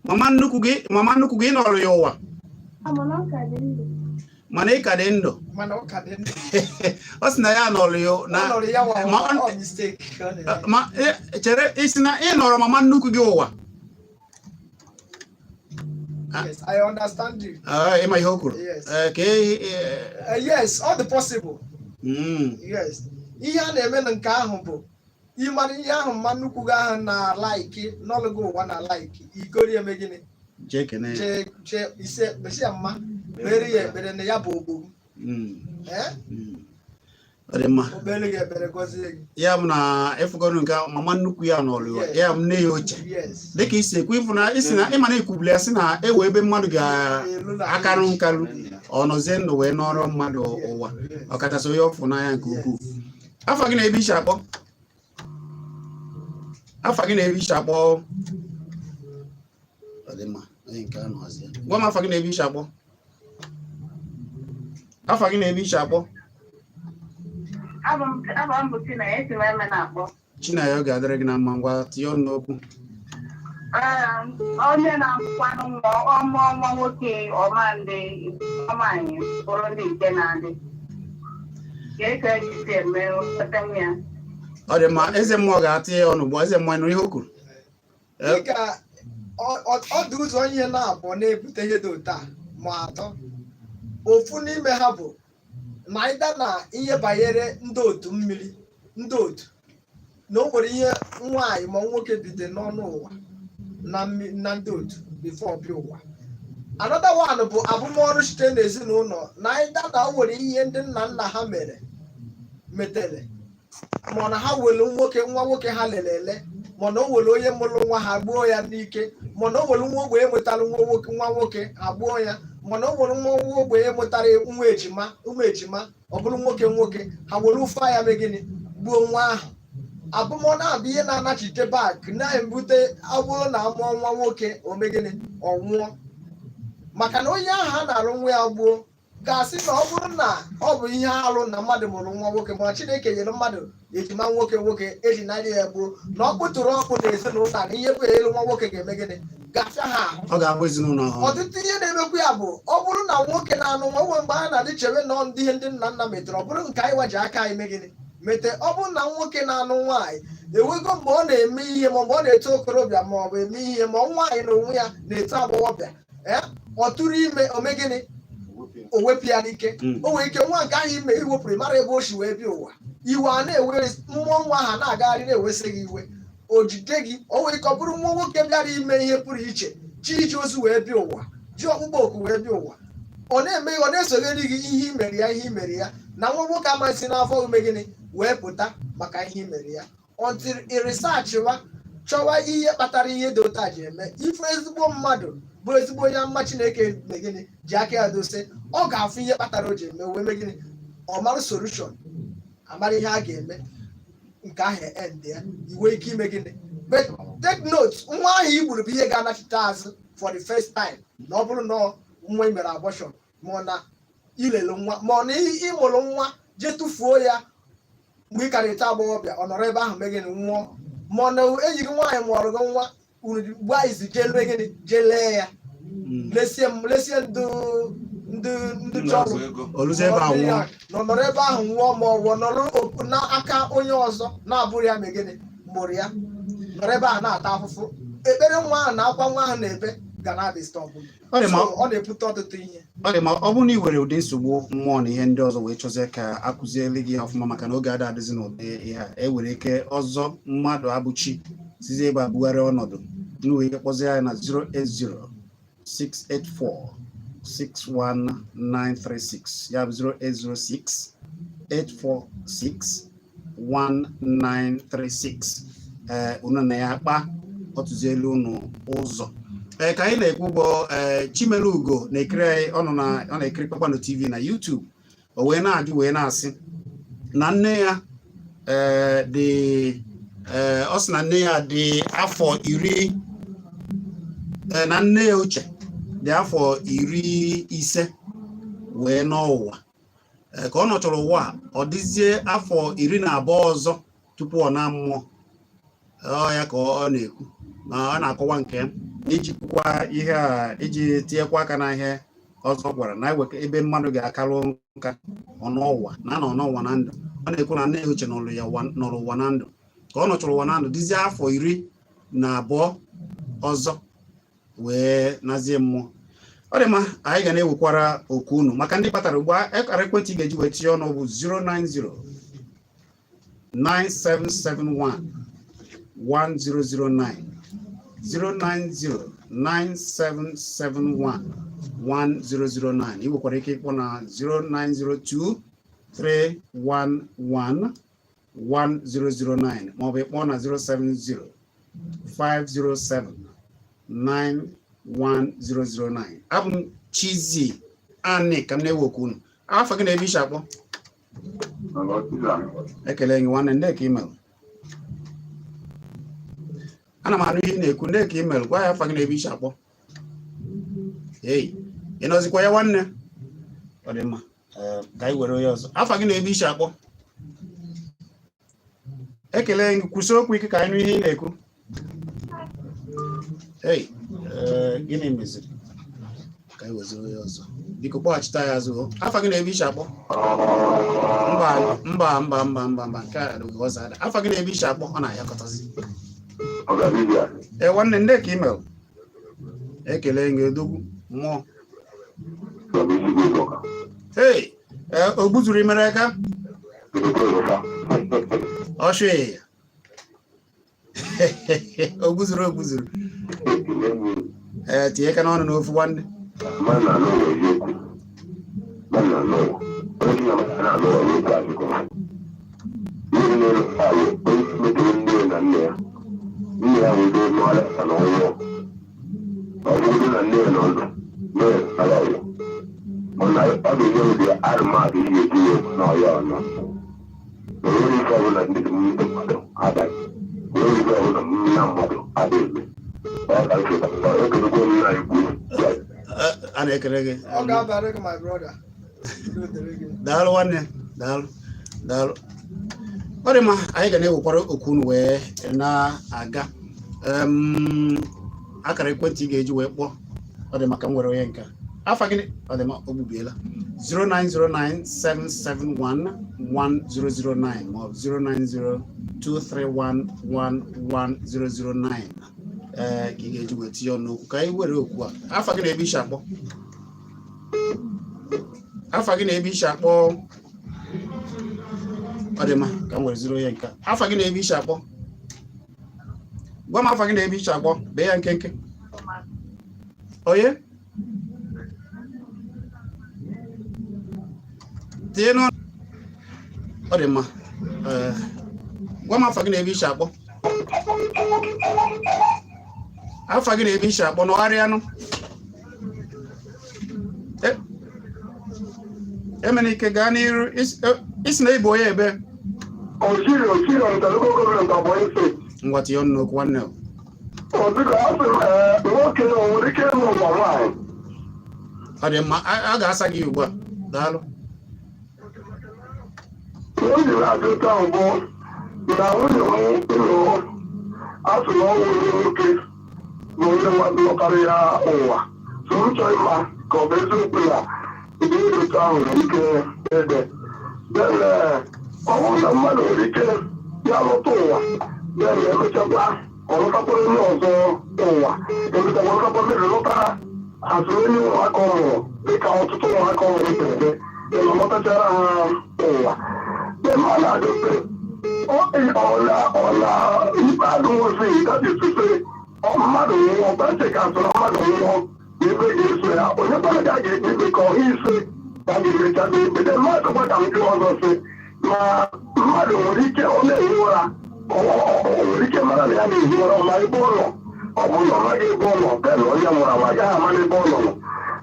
Mama nnukwu gị nọrọ ya ụwa, mana ị ka dị ndụ. Mana ọ ka dị ndụ. Ọ sị na ya nọrọ ya na Ọ nọrọ ya wa. Ọ mistake ka ọ na-eme. Ma chere, isi na ị nọrọ mama nnukwu gị ụwa. Yes, I understand you. Ah, ịma ihe o kwuru? Yes. Ka Yes, all the possible. Yes, ihe a na-eme na nke ahụ bụ ịmara ihe ahụ mma nnukwu gị ahụ na like n'ọlụgụ ụwa na like igori eme gịnị? Jee kene ya. Jee jee ise kpesi ya mma, kpere ya ekpere na ya bụ ogbo. Eh? Ọ dị mma. O kpere gị ekpere, gọzie gị. Ya bụ na ịfụgọnụ nke mama nnukwu ya n'ọlụ ya, ya bụ nne ya ochie. Yes. Dịka isi ekwu, ịfụ na isi na ịma na ikwubili ya sị na ewe ebe mmadụ ga-akarụ nkarụ, ọ nọzie ndụ wee nọrọ mmadụ ụwa, ọkachasị onye ọfụ n'anya nke ukwuu. Afa gị na ebe i si akpọ? Afa gị na ebe i si akpọ? Ọ dị mma. Onye nke a nọzie, gwa m afa gị na ebe i si akpọ. Afa gị na ebe i si akpọ? Abụ m bụ Chinenye, esi m eme na-akpọ. Chinenye, ọ ga-adịrị gị na mma. Ngwa, tinye ọnụ n'okwu. Ee, onye na-amụkwanụ nwa, ọmụọ nwa nwoke ọma, ndị nwaanyị bụrụ ndị nke na-adị ka eke ejisi eme nweta ya. Ọ dị mma. Eze mmụọ ga-atị ya ọnụ ugbu a. Eze mmụọ, nụrụ ihe o kwuru? Dịka ọ dị ụzọ ihe na-abụọ na-ebute ihe dị otu a ma atọ. Ofu n'ime ha bụ na ịda na ihe banyere ndị otu mmiri, ndị otu na o nwere ihe nwaanyị ma nwoke bido n'ọnụ ụwa na ndị otu before bịa ụwa. Another one bụ abụmọrụ site n'ezinụlọ, na ịda na o nwere ihe ndị nna nna ha mere metere, ma na ha were nwoke, nwa nwoke ha lere ele, ma na o were onye mụrụ nwa ha gbuo ya n'ike, ma na o were nwa ogbenye nwetara nwa nwoke, nwa nwoke ha gbuo ya. Mana o nwere nwa nwa ogbenye mụtara nwa ejima, ụmụ ejima, ọ bụrụ nwoke nwoke, ha were ụfa ya mee gịnị? Gbuo nwa ahụ. Abụmọnụ abụ ihe na-anachite back, na-ebute ọ bụrụ na amụọ nwa nwoke, o mee gịnị? Ọ nwụọ, maka na onye ahụ a na-arụ nwa ya gbuo ga-asị na ọ bụrụ na ọ bụ ihe arụ na mmadụ mụrụ nwa nwoke, mana Chineke nyere mmadụ ejima nwoke nwoke eji narị ya gbuo, na ọ kpụtụrụ ọkụ na ezinụlọ a, na ihe bụ elu nwa nwoke ga-eme gịnị? Ga-afịa ha ahụ. Ọ ga-abụ ezinụlọ ahụ. Ọtụtụ ihe na-emekwu ya bụ ọ bụrụ na nwoke na-anụ nwa nwe mgbe a na-adị chebe nọ ndị ihe ndị nna nna metere, ọ bụrụ nke anyị waji aka anyị mee gịnị? Mete. Ọ bụrụ na nwoke na-anụ nwaanyị enwego mgbe ọ na-eme ihe, ma mgbe ọ na-eto okorobịa, ma ọ bụ eme ihe, ma nwaanyị na onwe ya na-eto agbọghọbịa, ee, ọ tụrụ ime, o mee gịnị? O wepụ ya n'ike. O nwere ike nwa nke ahụ ime iwepụrụ, mara ebe o si wee bịa ụwa. Iwe a na-ewe mmụọ nwa ahụ na-agagharị, na-ewesị gị iwe, o jide gị. O nwere ike ọ bụrụ nwa nwoke bịara ime ihe pụrụ iche, chi iji ozu wee bịa ụwa, ji ọkpụkpọ oku wee bịa ụwa, ọ na-eme, ọ na-esogheri gị ihe imere ya, ihe imere ya, na nwa nwoke amasị n'afọ ume gịnị wee pụta maka ihe imere ya, until ị researchwa, chọwa ihe kpatara ihe dị otu a ji eme. Ife ezigbo mmadụ bụ ezigbo onye mma Chineke mee gịnị? Ji aka ya dose, ọ ga-afụ ihe kpatara o ji eme, wee mee gịnị? Ọ mara solution, amara ihe a ga-eme nke ahụ end ya, iwe ike ime gịnị? But take note, nwa ahụ i gburu bụ ihe ga-anachite azụ for the first time, na ọ bụrụ na nwa i mere abortion, ma ọ na ilele nwa, ma ọ na ị mụrụ nwa jee tụfuo ya mgbe ị kara eto agbọghọbịa, ọ nọrọ ebe ahụ mee gịnị? Nwụọ. Ma ọ na enyi gị nwaanyị mụọrọ gị nwa, unu gbaa izu jee lee gịnị? Jee lee ya, lesie m, lesie ndụ ndụ ndụ chọrọ Oluzie ebe a nwụọ. Nọ nọrọ ebe ahụ nwụọ, ma ọ bụ nọrọ n'aka onye ọzọ na-abụrụ ya mee gịnị? Mụrụ ya, nọrọ ebe ahụ na-ata afụfụ. Ekpere nwa ahụ na akwa nwa ahụ na-ebe ga na-adịstọbụ. Ọ dị ma So, ọ na-ebute ọtụtụ ihe. Ọ dị ma ọ bụrụ na ị nwere ụdị nsogbu mmụọ na ihe ndị ọzọ wee chọzie ka akụziele gị ọfụma, maka na oge ada adịzi n'ụdị ihe a, e nwere ike ọzọ mmadụ abụchi sizie ebe a bugharịa ọnọdụ, nwere ike kpọzie ya na 080 684 61936, ya bụ 0806 846 1936. Ee, unu na ya akpa, ọtụzielu unu ụzọ. Ee, ka anyị na-ekwu ụgbọ, ee, Chimelugo na-ekiri anyị, ọ nọ na ọ na-ekiri Kpakpando TV na YouTube. O wee na-ajụ, wee na-asị na nne ya, ee, dị, ee, ọ sị na nne ya dị afọ 10, ee, na nne ya ochie dị afọ 50 wee n'ụwa. Ee, ka ọ nọchọrọ ụwa a, ọ dịzie afọ 12 ọzọ tupu ọ na mmụọ. Ọ ya ka ọ na-ekwu na ọ na-akọwa nke ya iji kwukwa ihe a, iji tinyekwa aka na ihe ọzọ gwara na ewe ebe mmadụ ga-akalụ nka ọnụụwa na anọ n'ụwa na ndụ. Ọ na-ekwu na nne ya ochie nọrọ ya nọrọ ụwa na ndụ, ka ọ nọchọrọ ụwa na ndụ dịzie afọ 12 ọzọ wee nazie mmụọ. Ọ dị mma, anyị ga na-ewekwara oku unu. Maka ndị kpatara ugbu a, akara ekwentị ị ga-eji wee tinye ọnụ bụ 090 9771 1009, 090 9771 1009. Ị nwekwara ike ịkpọ na 0902 311 1009, maọbụ ịkpọ na 070 507 91009. Abụ m Chizzy Ani, ka m na-ewe okwu unu. Afọ gị na ebe isi akpọ? Ekele gị, nwanne. Ndị ka email, ana m anụ ihe ị na-ekwu. Ndị ka email, gwa ya afọ gị na ebe isi akpọ. Ei, ị nọzikwa ya, nwanne? Ọ dị mma. Ee, ka anyị were onye ọzọ. Afọ gị na ebe isi akpọ? Ekele gị, kwụsị okwu ike ka anyị nụ ihe ị na-ekwu. Ei, ee, gịnị meziri? Ka anyị weziri onye ọzọ. Biko kpọghachite ya azụ o. Afọ gị na ebe isi akpọ? Mba, mba, mba, mba, mba, mba, nke a dị ọzọ ada. Afọ gị na ebe isi akpọ? Ọ na-ayakọtazi. Ee, nwanne, ndị ka email, ekele gị, odogwu mmụọ. Hey, ee, o gbuzuru imere aka ọchụ ya, o gbuzuru, o gbuzuru. Ee, tinye aka n'ọnụ n'ofu, nwanne. Mmadụ na-anụ ụwa eziokwu. Mmadụ na-anụ ụwa. Onye si na mmadụ na-anụ ụwa n'okwu azụkọ. Mmiri n'elu ahụ, onye metụrụ nne ya na nne ya. Nne ya wee doo n'ọrịa na ọnwụọ. Ọ bụrụ na nne ya nọ ndụ, nne ya ala ụwa. Ọ ga-enye ụdị arụmadụ ihe eji ya n'ọya ọnọ. Onwere ife ọbụla ndị ndị mmadụ adaghị. Onwere ife ọbụla nna mmadụ adịghị. Ọ ka nke ekelekwa m nna ikwu. A na-ekele gị. Ọ ga-abara gị, my brother. Udo dịrị gị. Daalụ nwanne, daalụ, daalụ. Ọ dị mma, anyị ga na-ewekwara okwu unu wee na-aga. Akara ekwentị ị ga-eji wee kpọọ. Ọ dị maka m nwere onye nke a. Afa gịnị? Ọ dị mma, o gbubiela. 09097711009 maọbụ 09023111009, ee, ka ị ga-eji wee tinye ọnụ okwu ka anyị were okwu a. Afa gị na ebe isi akpọ? Afa gị na ebe isi akpọ? Ọ dị mma, ka m were ziri onye nke a. Afa gị na ebe isi akpọ? Gwa m afa gị na ebe isi akpọ. Bee ya nkenke. Onye tinye n'ọnụ. Ọ dị mma. Ee, gwa m afa gị na ebe isi akpọ. Afa gị na ebe isi akpọ? Nọgharịanụ. Emenike, gaa n'iru. Isi na ịbụ onye ebe? Osiri, Osiri, Ọnịcha Local Government, Ebonyi State. Ngwa, tinye ọnụ n'okwu, nwanne o. Ọ biko, asị m, ee, nwoke o nwere ike ịlụ ụwa nwaanyị? Ọ dị mma, a ga-asa gị ugbu a. Daalụ. Ihe m ji na-ajụ taa bụ na nwunye m lụrụ, asị na ọ nwụrụ nwoke bụ onye lụtara ya ụwa, so m chọrọ ịma ka ọ bụ eziokwu na ụdị otu ahụ nwere ike ede. Then ọ bụrụ na mmadụ nwere ike ya lụta ụwa, then emechakwa ọ lụtakwara onye ọzọ ụwa, emechakwa lụtakwa mmiri, lụtara azụ onye ụmụaka ọ mụrụ, dịka ọtụtụ ụmụaka ọ mụrụ siri dị, then ọ lọtachara ha ụwa. Then ọ na-adịsị ọla ọla ikpe adịghịzi. That is to say, ọ mmadụ nwụọ, bentị ka sị na mmadụ nwụọ na ebe ga-eso ya, onye kwara ka a ga-ekpe ikpe, ka ọha ise ka a ga-emecha ikpe. Then mmadụ kwa ka m jụọ ọzọ, sị ma mmadụ nwere ike ọ na-ehi ụra, ọ nwere ike mara na ya na-ehi ụra, ọ ma ebe ọ nọ? Ọ bụrụ na ọ maghị ebe ọ nọ, then onye nwụrụ anwụ agaghị ama n'ebe ọ nọ.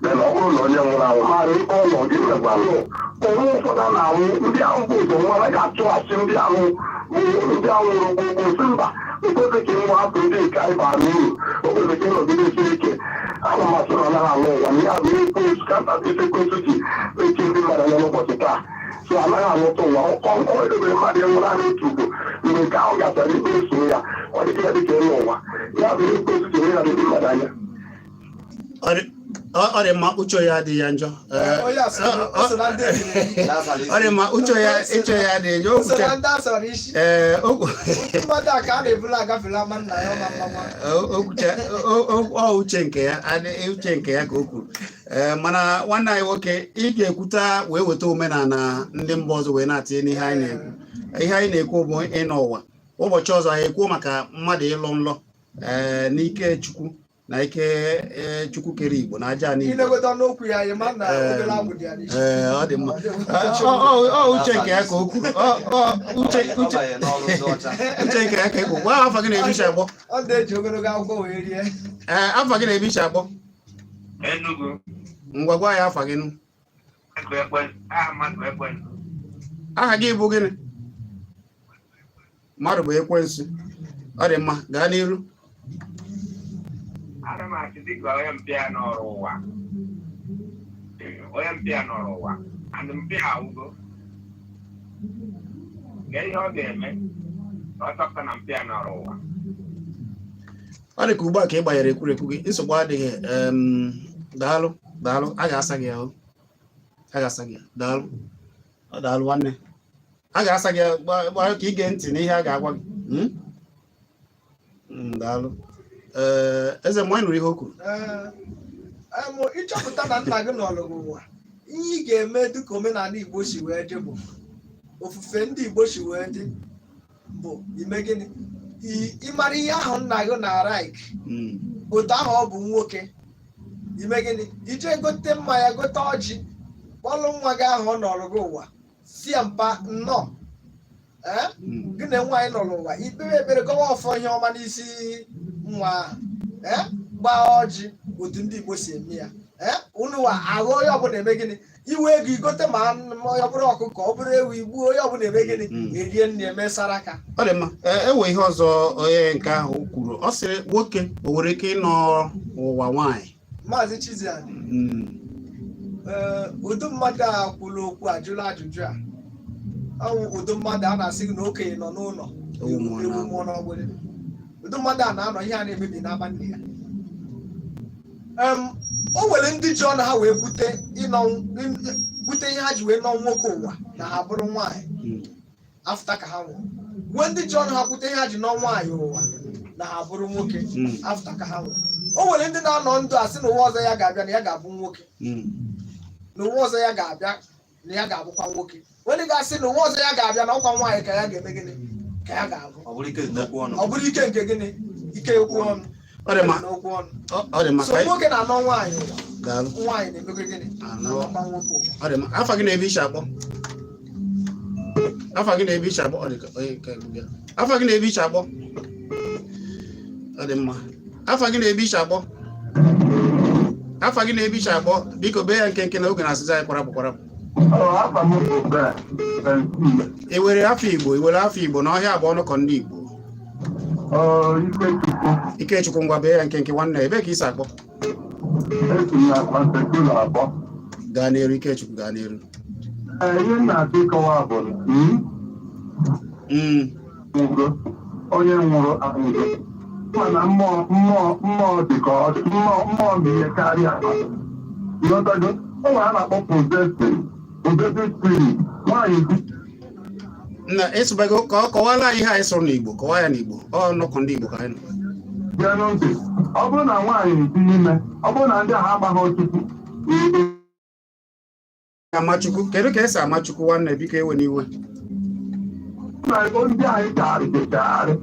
Then ọ bụrụ na onye nwụrụ anwụ mara ebe ọ nọ, gị mekwa nụ onwe ụfọdụ a na-anwụ, ndị ahụ bụ ụzọ nwa anaghị achụ asị ndị ahụ bụ ndị ahụ nwụrụ gbogbo, sị mba, okwesị ka ịnwụ hapụ ndị nke anyị bara uru, okwesị ka ịnọgidesi ike. Ana m asị na ọ naghị alụ ụwa na ya bụ ekwensu ka nta isi ekwensu ji echi ndị mmadụ anya n'ụbọchị taa. So anaghị alụta ụwa. Ọ edobere mmadụ ịnwụ naanị otu ugbo. Mgbe nke ahụ gachara, ikpe eso ya, ọ dịka ya dịka ịlụ ụwa ya bụ ekwensu ji emeghara ndị mmadụ anya. Ọ dị mma, uche ya adịghị ya njọ. Ee, Onye a sị na- o so na ndị ebiri ebi. Ọ dị mma, uche ya adịghị njọ. O so na ndị asọrọ isi. Ee, Ụdị mmadụ a ka a na-ebulu agafela ama nna ya ọma mma nwa. Okwuche ọ uche nke ya uche nke ya ka o kwuru. Ee, mana nwanne anyị nwoke, ị ga-ekwuta wee weta omenala ndị mba ọzọ wee na-atinye n'ihe anyị na-ekwu. Ihe anyị na-ekwu bụ ịnọ ụwa. Ụbọchị ọzọ anyị ekwuo maka mmadụ ịlọ nlọ, ee, n'ike Chukwu na ike, ee, Chukwu kere Igbo na aja n'Igbo. Ilegote n'okwu ya, ị ma na obere agwụ dị ya n'isi. Ee, ọ dị mma. Ọ uche nke ya ka o kwuru. Ọ uche uche uche nke ya ka e kwuru. Gwa afa gị na-ebi isi agbọ. Ọ na-eji ogologo akwụkwọ wee rie. Ee, afa gị na-ebi isi agbọ? Enugu. Ngwa, gwa ya afa gị nụ. Mmadụ ekwe, aha mmadụ ekwe. Aha gị bụ gịnị? Mmadụ bụ ekwensu. Ọ dị mma, gaa n'iru. Ana m asị, dịka onye mpịa nọrọ ụwa, onye mpịa nọrọ ụwa and mpịa awụgo, ka ihe ọ ga-eme ka ọ chọpụta na mpịa nọrọ ụwa? Ọ dị ka ugbu a ka ị gbanyere ekwurekwu gị. Nsogbu adịghị. Daalụ, daalụ. A ga-asa gị ahụ, a ga-asa gị. Daalụ. Ọ daalụ nwanne, a ga-asa gị. Ka ị gee ntị n'ihe a ga-agwa gị. Daalụ. Ee, eze mmụọ, nụrụ ihe o kwuru. Ee, ịchọpụta na nna gị nọrọ gị ụwa, ihe ị ga-eme dịka omenala Igbo si wee dị bụ ofufe ndị Igbo si wee dị bụ ime gịnị? Ịmara ihe ahụ nna gị na-araik, otu ahụ ọ bụ nwoke, ime gịnị? Ije gote mmanya, gote ọjị, kpọlụ nwa gị ahụ ọ nọrọ gị ụwa, si ya, "Mpa, nnọọ." Ee, gị na nwaanyị nọrọ ụwa, ikpere ekpere, gọwa ọfọ ihe ọma n'isi nwa ahụ, ee, gbaa ọjị otu ndị Igbo si eme ya. Ee, unu wa ahụ onye ọbụla eme gịnị, iwe ego igote ma anụ, ma ọ bụrụ ọkụkọ, ọ bụrụ ewu, igbuo, onye ọbụla eme gịnị, erie nri, eme saraka. Ọ dị mma. Ewe ihe ọzọ onye nke ahụ kwuru, ọ sịrị nwoke o nwere ike ịnọ ụwa nwaanyị? Maazị Chiziani, ee, ụdị mmadụ a kwuru okwu a jụrụ ajụjụ a, ọwụ ụdị mmadụ a na-asị gị na okenye nọ n'ụlọ, ewu mụọ ewu n'agbụ. Mụọ n'ọgbụrị. Ụdị mmadụ a na-anọ ihe a na-emebi n'aba nne ya. O nwere ndị ji ọnụ ha wee kwute ịnọ, kwute ihe ha ji wee nọ nwoke ụwa na ha bụrụ nwaanyị after ka ha nwụrụ. Nwee ndị ji ọnụ ha kwute ihe ha ji nọ nwaanyị ụwa na ha bụrụ nwoke after ka ha nwụrụ. O nwere ndị na-anọ ndụ a sị na ụwa ọzọ ya ga-abịa na ya ga-abụ nwoke, na ụwa ọzọ ya ga-abịa na ya ga-abụkwa nwoke. Nwee ndị ga-asị na ụwa ọzọ ya ga-abịa na ọkwa nwaanyị ka ya ga-eme gịnị, ka ya ga-abụ. Ọ bụrụ ike dị n'okwu ọnụ. Ọ bụrụ ike nke gịnị, ike okwu ọnụ. Ọ dị mma. N'okwu ọnụ. Ọ dị mma. So ka anyị nwoke na-anọ nwaanyị ụwa, Daalụ. nwaanyị na-emego gịnị? Anọ. Na-anọkwa nwoke ụwa. Ọ dị mma. Afa gị na ebe ishi akpọ? Afa gị na ebe ishi akpọ? Ọ dị ka onye nke egwu. Afa gị na ebe ishi akpọ? Ọ dị mma. Afa gị na ebe ishi akpọ? Afa gị na ebe ishi akpọ? Biko bee ya nkenke na oge na-asịzi anyị kwarapụ kwarapụ. Afa m bụ Ben Ben. I were afọ Igbo, i were afọ Igbo na ọhịa bụ ọnụkọ ndị Igbo. Ikechukwu. Ikechukwu, ngwa, bee ya nkenke nwanne. Ebee ka isi akpọ? Esi m na Kwansekulu abụọ. Gaa n'elu, Ikechukwu, gaa n'elu. Ee, ihe m na-achọ ịkọwa bụ na nwụgo, onye nwụrụ anwụgo, mana mmụọ dị ka ọ dị, mmụọ bụ ihe karịa. Ịghọtago? O nwere a na-akpọ possessive spirit, nwaanyị di. Nna, ịsụbago ka ọ kọwara anyị ihe anyị sụrụ n'Igbo. Kọwaa ya n'Igbo. Ọ nnọkọ ndị Igbo ka anyị nọ. Geenụ ntị. Ọ bụrụ na nwaanyị dị ime, ọ bụrụ na ndị ahụ amaghị Chukwu. Amachukwu, kedu ka esi amachukwu? Nwanne, biko, ewe n'iwe. Na ndị anyị chagharị chegharị.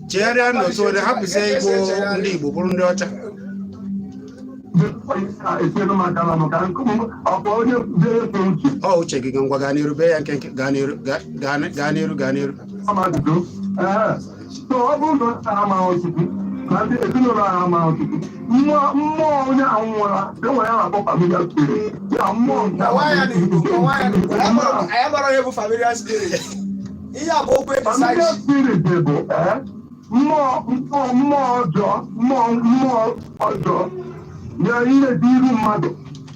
Chegharịa n'otu onye hapụzie ịbụ ndị Igbo bụrụ ndị ọcha. Esielu maka na maka ọkwa onye jere uche. Ọ uche gị. Ngwa, gaa n'iru, bee ya nkenke. Gaa n'iru, gaa n'iru, gaa n'iru. Amadudo. Ee, so ọ bụrụ na onye amaghị Chukwu na ndị ezinụlọ ahụ amaghị Chukwu, mmụọ onye ahụ nwụrụ, e nwere ya na-akpọ familiar spirit, ya mmụọ nke Kọwaa ya n'Igbo, kọwaa ya n'Igbo. Anyị amara onye bụ familiar spirit. Ihe a bụ okwu eji Familiar sachi. spirit bụ ee, mmụọ ọjọọ, mmụọ ọjọọ ya ihe dị iru mmadụ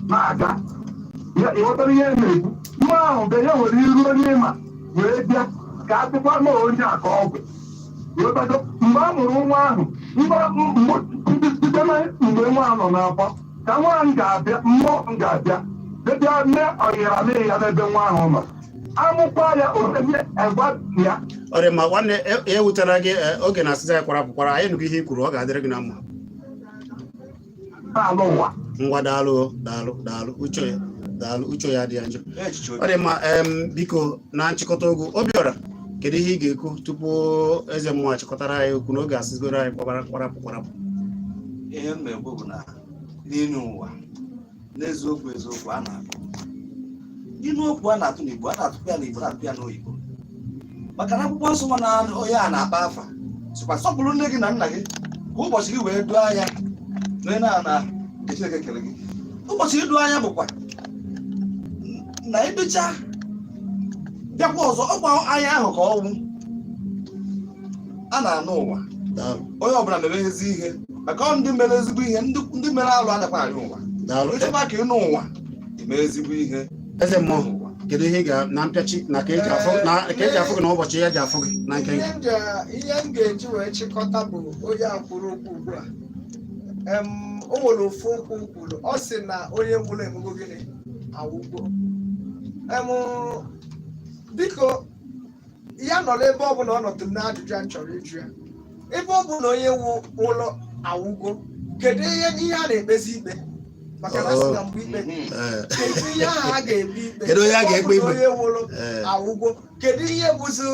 na-aga ya. Ịghọtara ihe na-ekwu? Mmụọ ahụ bụ ya nwere iru onye ịma wee bịa ka a sịkwa na onye a ka ọ bụ. Ịghọtago? Mgbe a mụrụ nwa ahụ, site na mgbe nwa ahụ nọ n'afọ ka nwa ahụ ga-abịa, mmụọ m ga-abịa bịa mee ọyịra mee ya n'ebe nwa ahụ nọ, amụkwa ya onye egwa ya. Ọ dị mma, nwanne. Ewutara gị. Oge na-asịzi anyị kwarapụ kwara. Anyị nụgo ihe i kwuru. Ọ ga-adịrị gị na mma. N'ala ụwa. Ngwa, daalụ, daalụ, daalụ. Uche ya, daalụ. Uche ya adịghị njọ. Echiche. Ọ dị mma. Biko, na nchịkọta okwu, Obiọra, kedu ihe ị ga-ekwu tupu eze mmụọ achịkọtara anyị okwu n'oge asịzigoro anyị kwabara kwarapụ kwarapụ? Ihe m na-ekwu bụ na n'elu ụwa, n'eziokwu eziokwu, a na-akụ inu okwu a na-atụ n'Igbo, a na-atụkwa ya n'Igbo, na-atụ ya n'oyibo, maka na akwụkwọ nsọ nwa na onye a na-akpa afa sịkwa, sọpụrụ nne gị na nna gị ka ụbọchị gị wee doo anya na na nke Chineke kere gị. Ụbọchị ịdụ anya bụkwa na edocha bịakwa ọzọ, ọkwa anya ahụ ka ọnwụ a na-anụ ụwa. Daalụ. Onye ọbụla mere ezi ihe, maka ọ ndị mere ezigbo ihe, ndị mere alụ adakwa arị ụwa. Daalụ. Ịchọba ka ịnụ ụwa, ime ezigbo ihe. Eze mmụọ, kedu ihe ị ga na mpịachi na ka eji afụ na ka eji afụ gị na ụbọchị ya ji afụ gị na nkenke? Ihe m ga-eji wee chịkọta bụ onye a kwuru okwu ugbu a. O nwere ofu okwu o kwuru, ọ sị na onye nwụrụ emego gịnị? Awụgbo. Biko, ya nọrọ ebe ọ bụla ọ nọtụ n'ajụjụ a m chọrọ ịjụ ya: ebe ọ bụ na onye nwe ụlọ awụgo, kedu ihe a na-ekpezi ikpe? Maka na asị na mgbe ikpe, kedu ihe ahụ a ga-ekpe ikpe? Kedu onye a Ebe ọ ga-ekpe bụ na ikpe? Onye nwụrụ awụgo, kedu ihe bụzi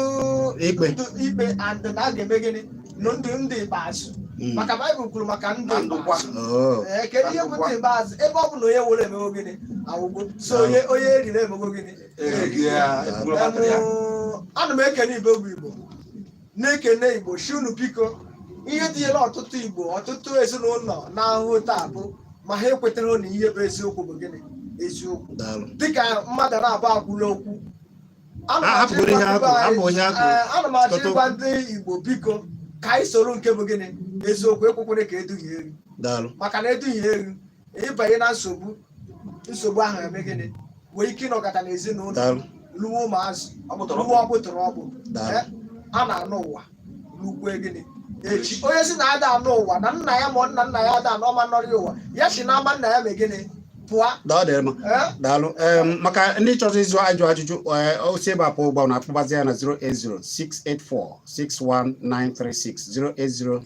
Ikpe. ndụ ikpe and na a ga-eme gịnị na ndụ ikpeazụ? Maka Baịbụl kwuru maka ndụ Na ndụkwa. ikpeazụ. Oh. Ee, kedu ihe bụ ndụ ikpeazụ ebe ọ bụ na onye nwụrụ emego gịnị? Awụgo. So onye eriri emego gịnị? Eriri ya, ebugoro battery ya. Ana m ekene Igbo bụ Igbo, na-ekene Igbo shi unu. Biko, ihe tinyere ọtụtụ Igbo, ọtụtụ ezinụlọ na ahụhụ taa bụ Ma ha ekwetara na ihe bụ eziokwu bụ gịnị? Eziokwu. Daalụ. Dịka mmadụ na-abụ akwụla okwu. Ana m Ah, achọ hapụgoro ihe ịgwa ha ndị kwuru, be hapụ anyị, ihe ha kwuru. ee, ana m achọ Chịkọta ịgwa ndị Igbo, biko, ka anyị soro nke bụ gịnị? Eziokwu. Ekwekwere ka eduhie elu. Daalụ. Maka na eduhie elu, ịbanye na nsogbu, nsogbu ahụ eme gịnị? Nwee ike ịnọkọta n'ezinụlọ Daalụ. lụwa ụmụazị Ọkpụtọrọ. lụwa ọkpụtọrọ ọkpụ. Daalụ. Eh, a na-anụ ụwa lukwe gịnị echi? Onye si na ada anụ ụwa na nna ya ma nna nna ya ada anụ ọma nọrọ ya ụwa ya si n'ama nna ya mee gịnị? Pụọ. Daalụ, dịrị mma. Eh? Daalụ. Maka ndị chọrọ ịzụ ajụ ajụjụ, o si ebe a pụọ ụgbọ na akpụbazi ya na 08068461936,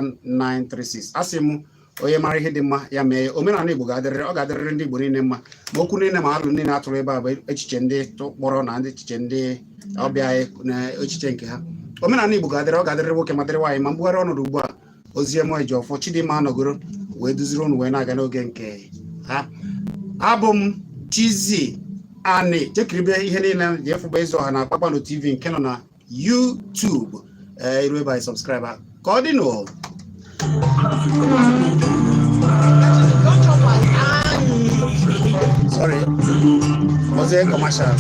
08068461936. Asị m, onye mara ihe dị mma ya mee. Omenala Igbo ga-adịrịrị, ọ ga-adịrịrị ndị Igbo niile mma. Ma okwu niile ma alụ niile atụrụ ebe a bụ echiche ndị kpọrọ na ndị echiche ndị ọbịa anyị na echiche nke ha. Omenala Igbo ga-adịrị, ọ ga-adịrịrị nwoke ma dịrị nwaanyị. Ma mbugharị ọnọdụ ugbu a, Oziọma Ejiofor Chidimma anọgoro wee duziri unu wee na-aga n'oge nke ha. Abụ m Chizzy Ani. Jekiribe ihe niile ji efụba ịzụ ọha na Kpakpando TV nke nọ na YouTube. Ee, iru ebe anyị subscribe ka ọ dị nụ. Don't chop my eye. Sorry, ozie commercial.